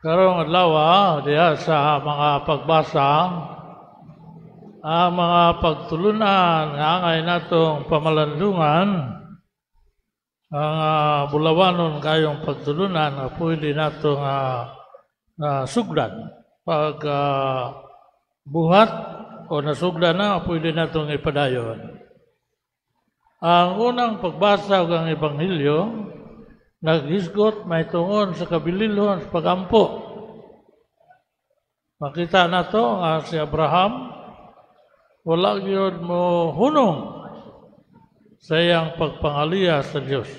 Karong adlaw diha sa mga pagbasa, ang mga pagtulunan nga angay natong pamalandungan, ang bulawanon kayong pagtulunan nga pwede natong sugdan pag buhat o nasugdan na, pwede natong ipadayon. Ang unang pagbasa ug ang Ebanghelyo naghisgot mahitungod sa kabililhon sa pagampo. Makita nato nga si Abraham wala gyud mo hunong sa iyang pagpangaliya sa Dios.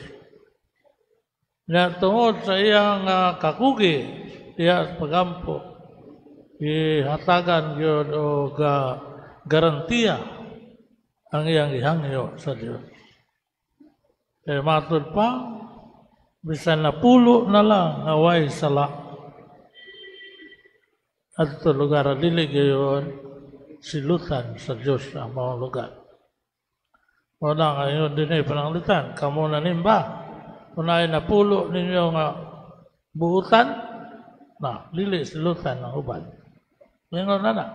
Nya tungod sa iyang kakugi diha sa pagampo, gihatagan gyud og garantiya ang iyang gihangyo sa Dios. Kay matud pa, bisan napulo na lang nga way sala adto lugar, dili gayon silutan sa Dios ang mga lugar. Mao na ngayon din ay pananglitan, kamo na nimba, kung ay napulo ninyo nga buhutan, na, dili silutan ang uban. Ingon na na.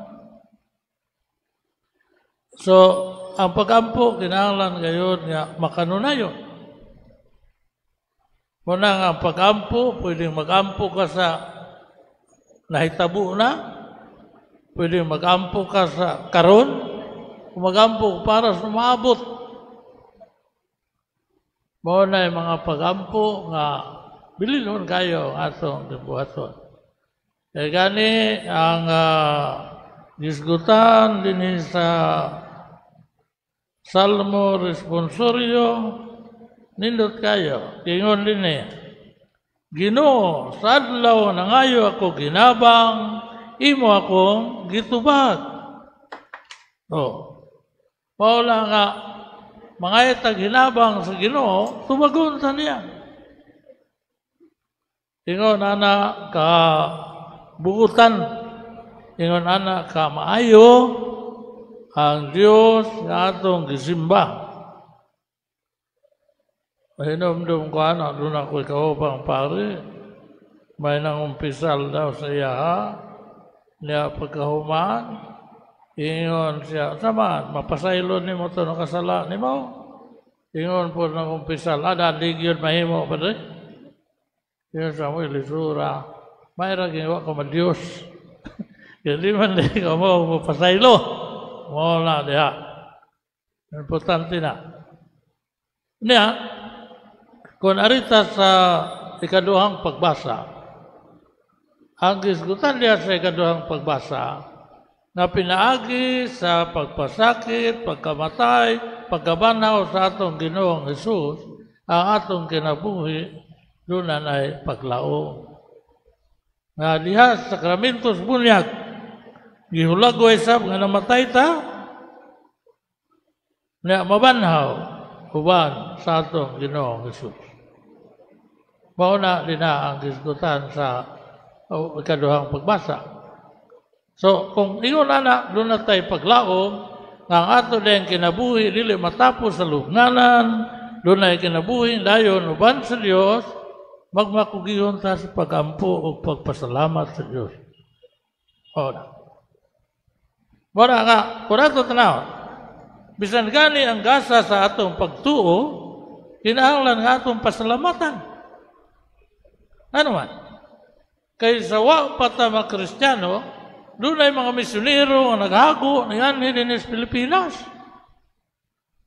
So, ang pagampo, kinahanglan gayon nga makanunayon. Mao na nga ang pagampo, pwedeng magampo ka sa nahitabo na, pwedeng magampo ka sa karon, magampo para sa maabot. Mao na yung mga pagampo nga bililhon kayo ang atong gibuhaton. Kaya gani ang gisgutan dinhi sa Salmo Responsorio, nindot kayo. Ingon dinhi, "Ginoo, sa adlaw nangayo ako ginabang, imo akong gitubag." Oh. Mao lang nga mga tag hinabang sa Ginoo, tubagon sa niya. Ingon ana ka buutan, ingon ana ka maayo ang Dios nga atong gisimba. Mahinumdum ko ana, doon ako ikaw pare. May nangumpisal daw sa iya niya pagkahuman. Ingon siya, sama, mapasaylo nimo to nakasala nimo. Ingon po nangumpisal, ada di gyud mahimo, padre. Ingon sa mo, lisura. Mayra ginawa ko ma-Diyos. Kaya di man di ka mo mapasaylo. Mo na diha. Importante na. Niya, kung arita sa ikaduhang pagbasa, ang gisgutan niya sa ikaduhang pagbasa, na pinaagi sa pagpasakit, pagkamatay, pagkabanhaw sa atong Ginoong Hesus, ang atong kinabuhi, doon na ay paglaom. Nga diha sa sakramentos bunyag, gihulagway sab nga namatay ta, nga mabanhaw uban sa atong Ginoong Hesus. Mao na din na ang gisgutan sa ikaduhang pagbasa. So, kung ingon ana, doon na tayo paglaom, nga ang ato din kinabuhi, dili matapos sa lubnganan, doon na kinabuhi, dayon, uban sa Dios, magmakugihon ta sa pagampo o pagpasalamat sa Dios. O na. Mao nga, kung ato tanaw, bisan gani ang gasa sa atong pagtuo, kinahanglan nga atong pasalamatan. Ano man? Kay sa wa pa ta mga Kristiyano, doon ay mga misyonero nga naghago niyan din sa Pilipinas.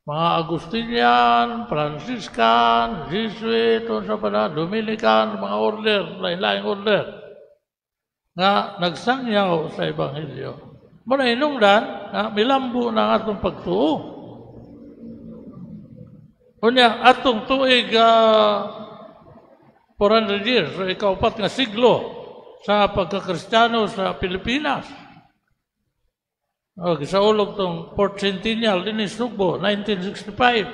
Mga Agustinian, Franciscan, Jesuit, unsa pa na, Dominican, mga order, lain-laing order nga nagsangyaw sa Ebanghelyo. Mao na hinungdan nga milambo na ang atong pagtuo. Unya atong tuig 400 years, so ikaupat nga siglo sa pagkakristyano sa Pilipinas. Oh, gisaulog tong Fourth Centennial dinhi sa Sugbo, 1965.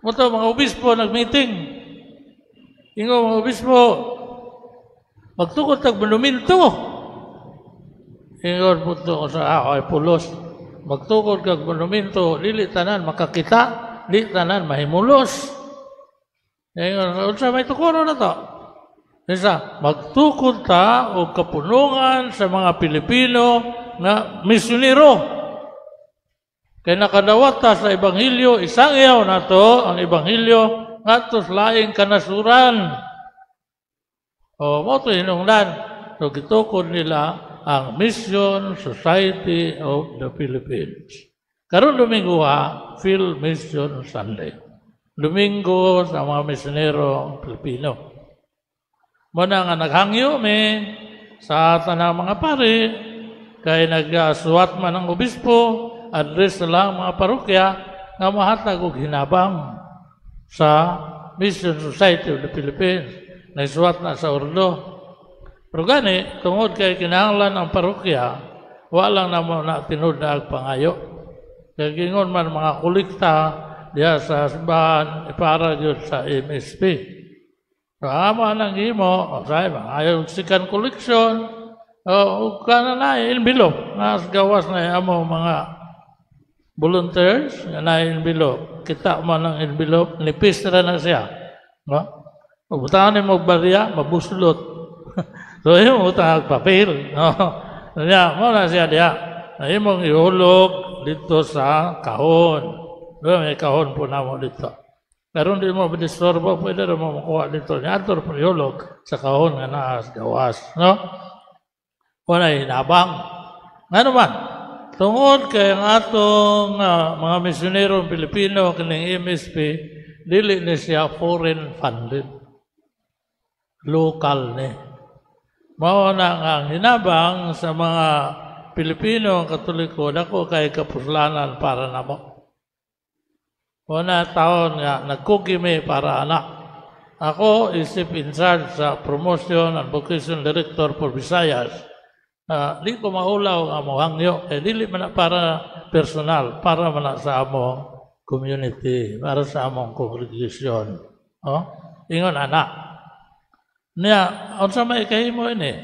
Mao to mga obispo nag-meeting. Ingon mga obispo, magtukod tag monumento. Ingon po to sa ay pulos. Magtukod kag monumento, dili tanan makakita, di tanan mahimulos. Ingon, unsa may tukoro na to? Isa, magtukod ta og kapunungan sa mga Pilipino nga misyonero. Kay nakadawat ta sa Ebanghelyo, isangyaw nato ang Ebanghelyo ngadto sa laing kanasuran. O mao to hinungdan. So gitukod nila ang Mission Society of the Philippines. Karon Domingo ha, Phil Mission Sunday. Domingo sa mga misyonero Pilipino. Mao na nga naghangyo mi sa tanang mga pari kay nagsuwat man ang obispo address sa lang mga parokya nga mahatag og hinabang sa Mission Society of the Philippines. Nagsuwat na sa ordo. Pero gani, tungod kay kinahanglan ang parokya, wa lang namo na tinud na ang pangayo. Kay gingon man mga kolekta diha sa simbahan ipara gyud sa MSP. So, amo nang himo, o say, ayaw second collection, o kana na envelope, nas gawas na amo mga volunteers nga na envelope. Kita man ang envelope, nipis ra na siya. No? O butangan mo barya, mabuslot. So imo butang papel, no? Nya mao na siya diha. Na imong ihulog dito sa kahon. Do may kahon po namo dito. Karon di mo disturbo, pwede ra mo makuha dito. Niadto po ihulog sa kahon nga naa sa gawas, no? Wala hinabang. Ngano man, tungod kay ang atong mga misyonero Pilipino kining MSP, dili ni siya foreign funded. Local ni. Mao na nga ang hinabang sa mga Pilipino ang Katoliko dako kay kapuslanan para namo. Una taon nga nagkugi mi para ana. Ako isip in charge sa promotion and vocation director for Visayas. Di ko maulaw nga mohangyo kay dili man na para personal, para man na sa among community, para sa among congregation. Oh? Ingon ana. Niya, unsa may kahimo ini?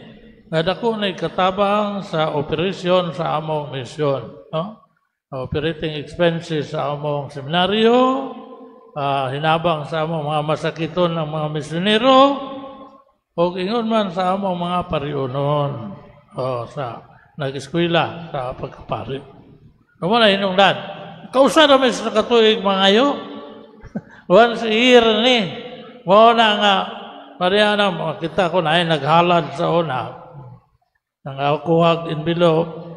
Nga dako na katabang sa operation sa among misyon. No? Operating expenses sa among seminaryo, hinabang sa among mga masakiton ng mga misyonero, o ingon man sa among mga pariunon o, sa nag-eskwela sa pagkapari. Wala hinungdan. Kausa na may sa katuig mangayo. Once a year ni. Mao na nga, Mariana, makita ko na ay naghalad sa una. Nang kuha envelope.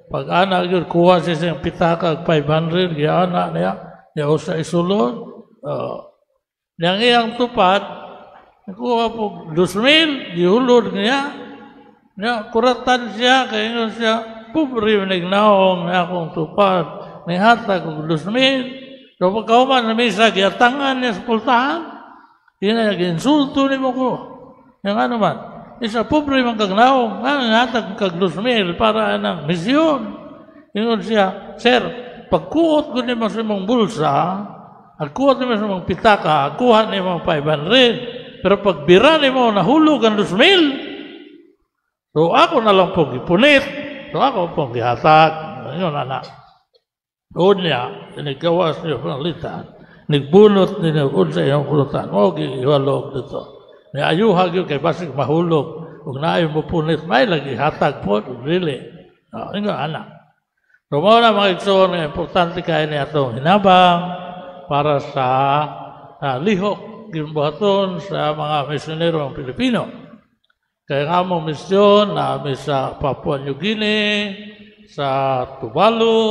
Pag ana yun, kuha siya siyang pitaka 500, giana niya. Niya usa isulod. Niyang iyang tupad, nakuha po 2,000, gihulod niya. Niya, kuratan siya, kaya ingon siya, pobre nagnaong na akong tupad. Nihatag og 2,000. So pagkahuman na misa, giatangan niya sa pultahan. Di na insulto nimo ko. Yang ano man, isa pobre man kag naong, nga nihatag kag 2,000 para anang misyon. Ingon siya, "Sir, pagkuot ko nimo sa imong bulsa, agkuot nimo sa imong pitaka, kuha nimo 500. Pero pag bira nimo nahulog ang 2,000, so ako na lang pong gipunit, so ako pong gihatag." Ingon ana. Unya, nagawas niya panglitan, nagbunot niya unsa iyang kulutan, mao gihiwalog dito. Ni ayuha gyud kay basig mahulog, ug naay mo punit, may lagi hatag po, dili. Oh, ingon ana. So mao na, mga igsoon, nga importante kay ni atong hinabang para sa lihok gimbuhaton sa mga misyonero ng Pilipino. Kaya nga among misyon naami sa Papua New Guinea, sa Tuvalu,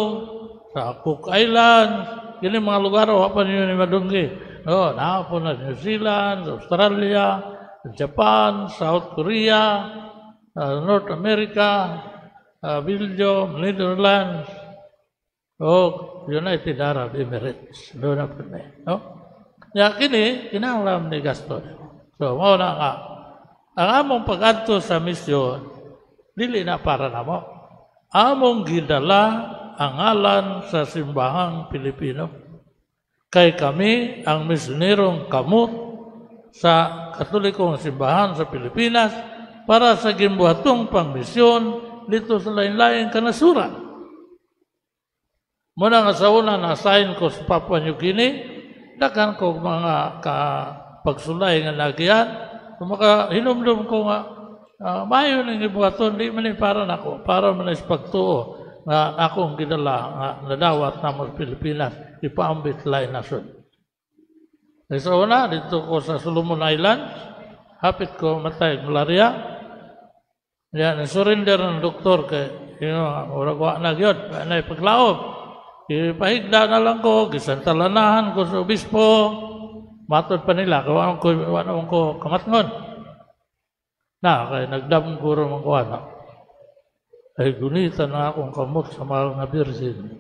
sa Cook Islands, kini mga lugar wa pa ninyo ni madunggi. No, naa po na New Zealand, Australia, Japan, South Korea, North America, Belgium, Netherlands, o United Arab Emirates. Doon na po na. No? Ya kini kinahanglan ni gasto. So mao na nga ang among pag-adto sa misyon dili na para namo. Among gidala ang ngalan sa simbahang Pilipino. Kay kami ang misyonerong kamot sa Katolikong simbahan sa Pilipinas para sa gimbuhatong pangmisyon dito sa lain-laing kanasuran. Muna nga sa una na-assign ko sa Papua New Guinea, daghan ko mga ka pagsulay nga nagyan. Kung makahinumdum ko nga, maayo ning gibuhaton, di man ni para nako, para man is pagtuo nga akong gidala nga nadawat namo sa Pilipinas, ipaambit lain nasod. Sa una, didto ko sa Solomon Islands, hapit ko matay malaria. Yan, surrender ng doktor kay murag wa na gyud, na paglaom. Ipahigda na lang ko, gisantalanahan ko sa obispo. Matod pa nila, kay wa ko kamatngon. Na, kay nagdamgo ra man ko ana. Ay gunita na akong kamot sa mahal nga Birhen.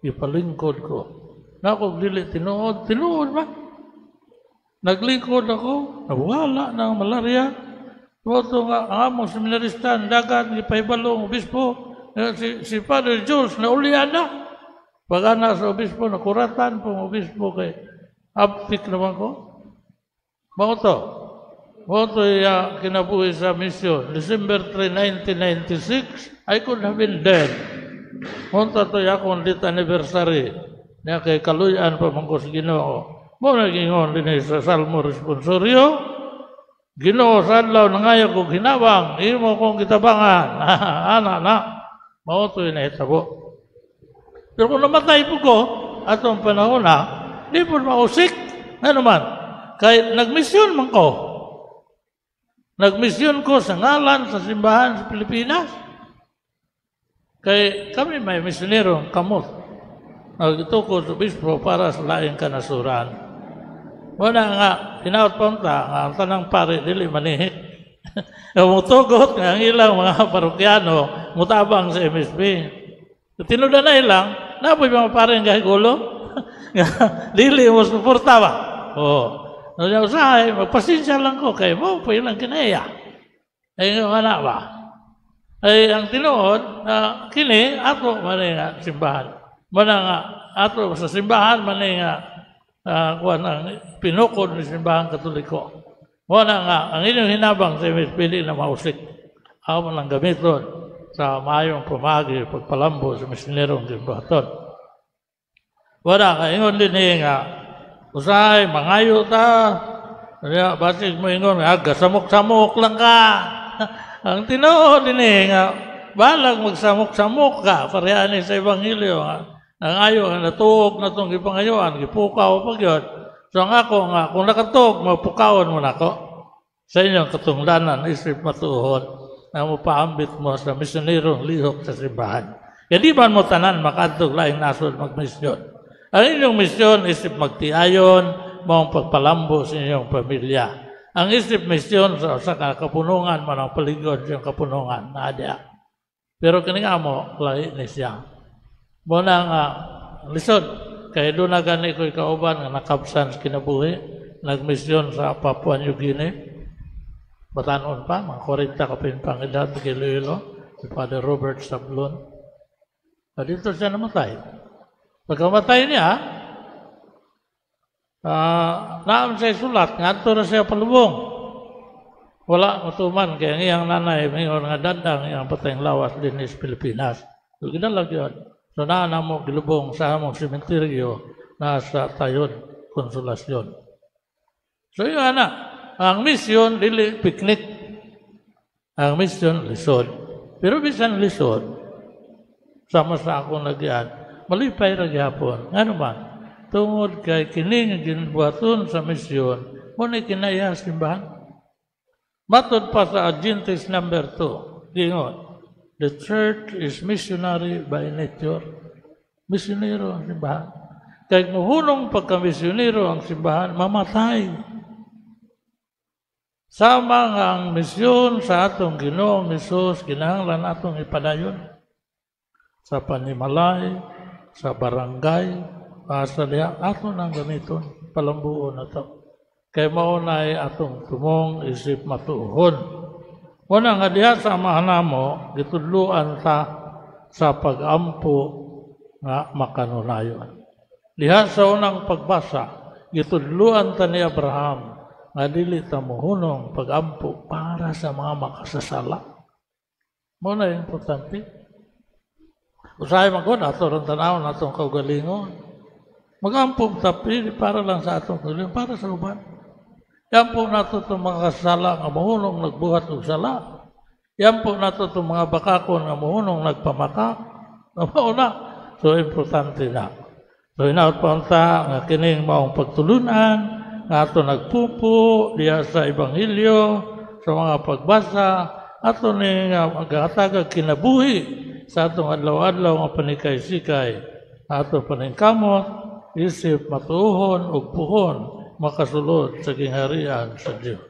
Ipalingkod ko. Na ako dili tinuod, tinuod ba? Naglingkod ako, nawala na ang malaria. Tuwa nga ang among seminarista, dagan, ipahibalo ang obispo, si Father Jules, naulian na. Pag sa obispo, nakuratan pong obispo kay abtik naman ko. Mao to. Mao to ya kinabuhi sa misyon. December 3, 1996, I could have been dead. Mao to akong death anniversary. Niya kay kaluyan pa man ko sa Ginoo. Mao na gingon din sa Salmo Responsorio. Ginoo, sa adlaw nangayo kog hinabang, imo kong gitabangan. Ana na. Mao to nahitabo. Pero kung namatay po ko, atong panahon na, di po mausik. Ano man? Kay nagmisyon man ko. Nagmisyon ko sa ngalan sa simbahan sa Pilipinas. Kay kami may misyonero kamot. Nagtukod sa obispo para sa laing kanasuran. Muna nga, hinaut pa unta, nga ang tanang pare dili manihik. Mutugot nga ang ilang mga parokyano mutabang sa MSB. Tinuod na ilang, napoy mga pare nga higulo. Dili mo suporta ba? Oo. No, usahay, magpasensya lang ko kay mo pa ilang kinaya. Ay nga na ba? Ay ang tinuod na kini ato man nga simbahan. Mana nga ato sa simbahan man nga kuan ang pinukod ni Simbahan Katoliko. Muna nga ang inyong hinabang sa MSB na mausik. Amo lang gamiton sa maayong pamagi pagpalambo sa misyonerong gimbaton. Wala ka ingon din eh nga usahay mangayo ta. Kaya basig mo ingon nga gasamok-samok lang ka. Ang tinuod din eh nga balag magsamok-samok ka pareha ni sa ebanghelyo nga. Ang ayo nga natuog na tong gipangayuan gipukaw pa gyud. So ang ako nga kung nakatuog mapukawon mo nako sa inyong katungdanan isip matuohon na mopaambit mo sa misyonerong lihok sa simbahan. Kaya di man mo tanan makadtog laing nasod magmisyon. Ang inyong misyon isip magtiayon, maong pagpalambo sa inyong pamilya. Ang isip misyon sa usa ka kapunungan man ang paligod sa inyong kapunungan naa diha. Pero kini amo lahi ni siya. Mo na nga lisod kay doon na gani ko'y kauban nga nakabsan sa kinabuhi, nagmisyon sa Papua New Guinea. Batanon pa, mga 40 kapin pang edad, Iloilo, si Father Robert Sablon. Dito siya namatay. Pagkamatay niya, naam siya sulat, ngadto na siya palubong. Wala matuman, kaya ang iyang nanay, mayon nga dandang, iyang patayng lawas din sa Pilipinas. So, ginalag yun. So, naa na mo gilubong sa among sementeryo na sa Tayod, Konsolasyon. So, yun na. Ang misyon, dili picnic. Ang misyon, lisod. Pero bisan lisod, sama sa akong nagyan, malipay ra gyapon. Ngano man? Tungod kay kini nga gibuhaton sa misyon, mo ni kinaya simbahan. Matod pa sa Ad Gentes number 2, gingon, the church is missionary by nature. Misyonero ang simbahan. Kay muhunong pagkamisyonero ang simbahan, mamatay. Sama nga ang misyon sa atong Ginoong Hesus, kinahanglan atong ipadayon sa panimalay, sa barangay, asa diha ato nang gamiton, palambuon na to. Kay mao nay atong tumong isip matuohon. Muna nga diha sa amahan namo, gitudloan ta sa pag-ampo nga makanunayon. Diha sa unang pagbasa, gitudloan ta ni Abraham nga dili ta mohunong pag-ampo para sa mga makasasala. Mao na importante. Usahay man gud ato ron tan-awon atong kaugalingon. Mag-ampo ta para lang sa atong kaugalingon, para sa uban. Iampo nato itong mga kasala nga mohunong nagbuhat og sala. Iampo nato itong mga bakakon nga mohunong nagpamakak. Mao na. So importante na. So hinaot pa unta nga kining maong pagtulunan nga ato nagpupo diha sa Ebanghelyo, sa mga pagbasa, ato ni nga maghatag kinabuhi sa atong adlaw-adlaw nga panikay-sikay, ato paningkamot isip matuohon ug puhon makasulod sa gingharian sa Dios.